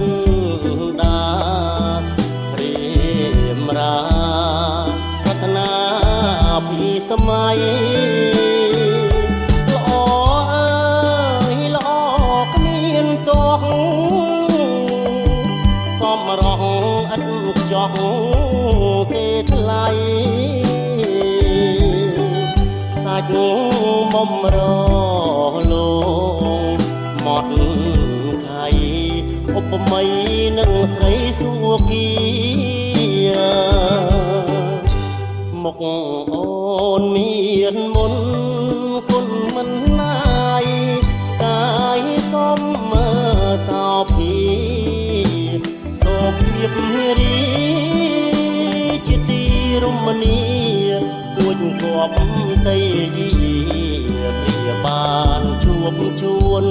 ចិនដារៀមរាប្រាថ្នាពីសម័យល្អអើយល្អគ្មានតោះសំរងឥតខ្ចោះទេថ្លៃសាច់មុំរលោងម៉ត់ខៃឧបមានឹងស្រីសួគីមុខអូនមានមុនគុណមិនណាយកាយសំសោភីសោភាពនារីជាទីរមនីគួចគប់តីយីគ្រាបានជួបជួន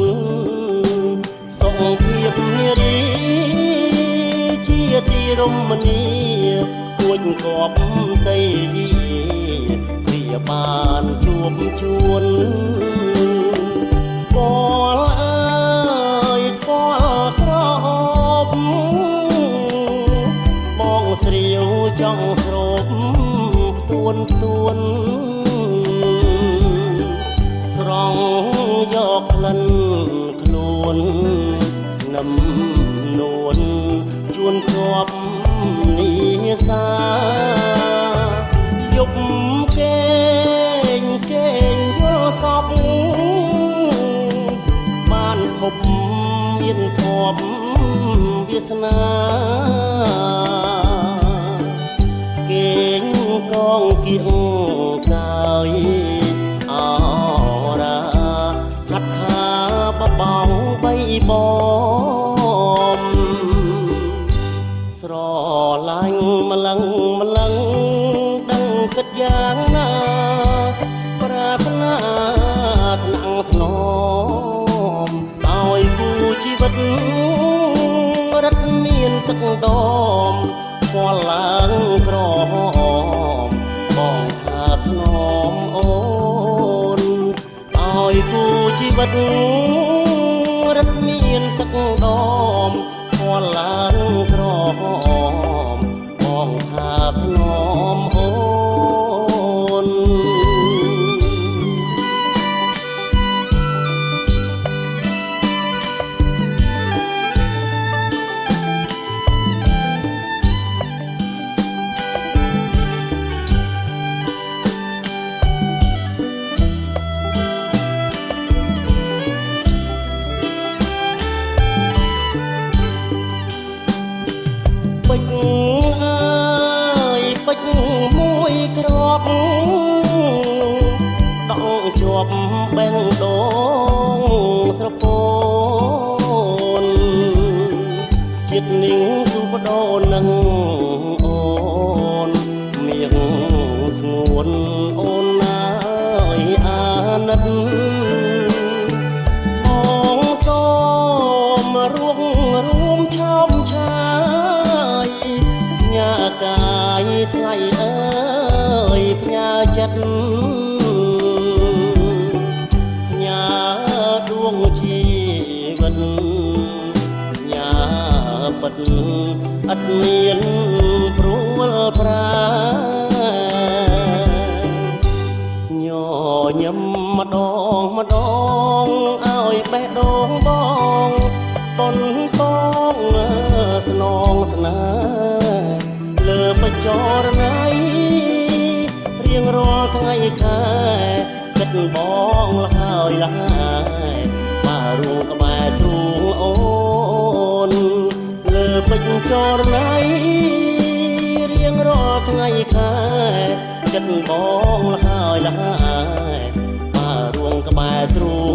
សុខភាពនារីជាទីរមនីគួចគប់តីយីគ្រាបានជួបជួនពលអើយពលក្រអូបបងស្រាវចង់ស្រូបផ្ទួនផ្ទួនស្រង់យកក្លិនខ្លួននឹមនួនជួនជាប់នីសាយប់គេងគេងយល់សពបានភពមានភពវាសនាគេងកងគៀងកាយអរាហត្ថាបបោបីបំស្រឡាញ់ម្លឹងម្លឹងដឹងគិតយ៉ាងណាប្រាថ្នាថ្នាំងថ្នមឲ្យគូជីវិតរឹតមានទឹកដមពណ៌ឡើងក្រហមបងថាថ្នមអូនឲ្យគូជីវិតរឹតមានទឹកដមពណ៌ឡើងក្រហមបងថាថ្នមអូន ពេជ្រអើយពេជ្រមួយក្របដងជាប់បេះដូងស្រពោនជាតិនាងសុបដូននឹងអូនមៀងស្ងួនអូនណាយអាណិត បងសូមរួងរួមឆោមឆាយផ្ញើកាយថ្លៃអើយផ្ញើចិត្តផ្ញើដួងជីវិតផ្ញើពិតឥតមានព្រួលប្រា ញញឹមម្ដងម្ដងឲ្យបេះដូងបងតនតងស្នងស្នេហ៍លើបច្ចរណៃរៀងរាល់ថ្ងៃខែគិតបងលហើយលហើយបើរួងក្បែរទ្រូងអូនលើបច្ចរណៃរៀងរាល់ថ្ងៃខែចិត្តបងលហើយលហើយបើរួងក្បែរទ្រូ